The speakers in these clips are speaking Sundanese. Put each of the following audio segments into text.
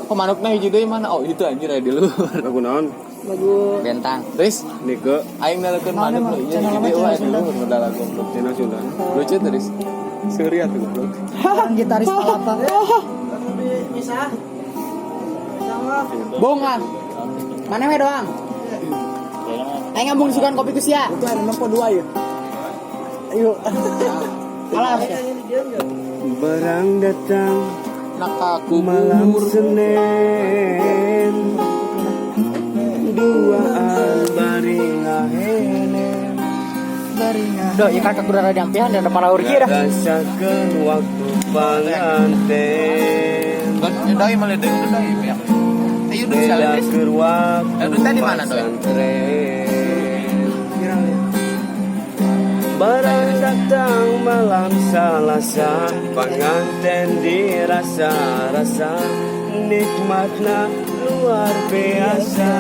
Kok manukna hiji deui mana? Oh, itu anjir aya di luhur. Lagu naon? Lagu Bentang. Riz, Nike aing nalekeun manuk nu ieu hiji deui, wah, di luhur udah lagu. Channel Sunda. Lucu tuh, Riz. Surya tuh goblok. Orang gitaris Palapa. Bohong ah. Mana we doang? Aing ngambung disuguhan kopi ku sia. Itu ada nempo dua ya. Ayo. Alah. Barang datang Nak malam kubur. Senin, duaan bari ngahene. Duh, ya kan kakurang jampihan dan palaur kieu dah. Rasakeun waktu panganten. Doi malah deui doi ya. Ayo doi Beda salah, Riz. keur waktu Eh, tadi mana, Doi? Pesantren. Barang datang malam Salasa, panganten dirasa-rasa, nikmatna luar biasa.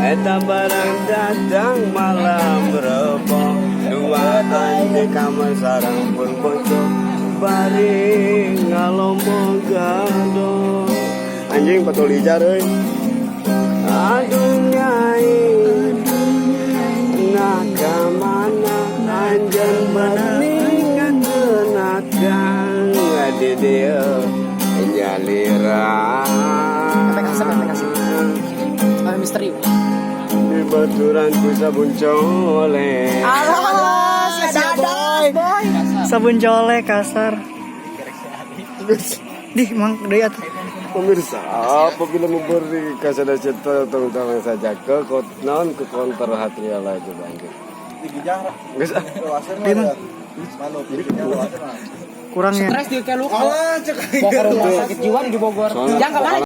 Eta barang datang malam Rebo, duaan di kamar sarang pun pocok, bari ngalomo gado. Anjing patul lijar euy. Aduh nyai, nah mana anjeun berningakeun akang di dieu nyalira. Sampai kasep, sampai kasep. Sampai misteri. Di baturan ku sabun colek. Alah, dadah, boy. Sabun colek kasar. Dih, mang deui atuh. Pemirsa, apabila memberi kasih cinta, terutama saja ke non ke konter Hatria lagi bangkit. Geus ah. Kurang ya. Stres dia kayak lu. Bawa ke rumah sakit jiwa di Bogor. Soalnya- Jangan kemana.